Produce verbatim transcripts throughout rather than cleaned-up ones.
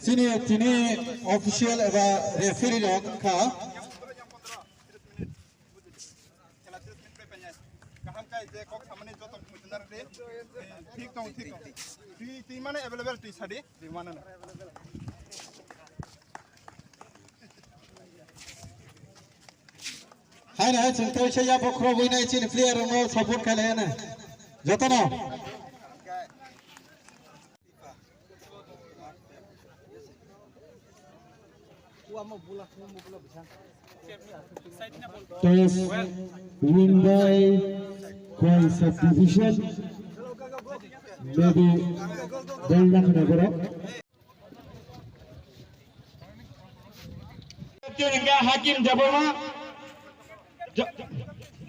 Chini, chini official eba referee rok wngkha. Kaham khe je kok samani joto muchunare de. Thik tong, thik tong. Twi, twi mane available twi sadi. Twi mane na. Hai na, hai chwng tei se ya bokhorok wi nai chini player rokno support khailai na. Jotono. Toss win by Khowai subdivision. Maybe ball nakhwna borok. Captain hingkha Hakim Debbarma. Jo-,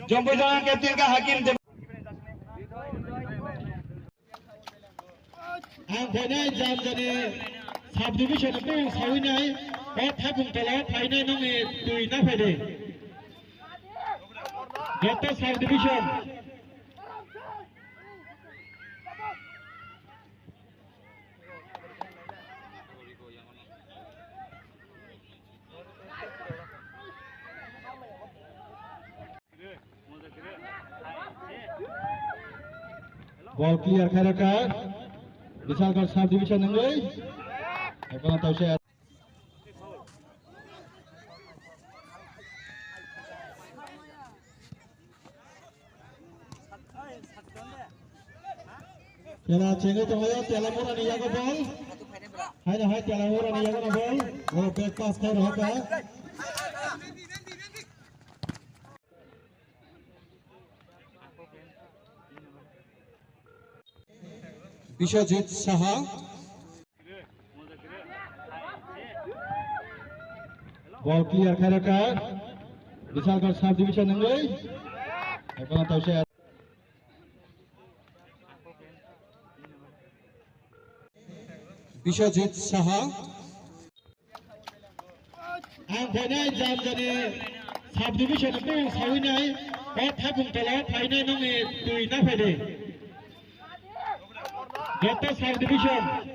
Jompuijong captain hingkha Hakim Deb-, Ang phainai Jamjani subdivision kung sawi nai, o thapung tola phainai nongni twi na phaidi. Joto subdivision. Ball clear khairokha Bichalgarh subdivision wngwi. Eko tawse. Tela chengwi tongo, Telamurani yago ball. Haino hai Telamurani yago ball. O back pass khai rohorkha. Biswajit Saha. Ball clear khairokha. Bichalgarh subdivision wngwi. Eko tawse. Biswajit Saha. Ang phainai Jamjani subdivision kung sawi nai, o thapung tola phainai nongni twi na phaidi. Joto subdivision.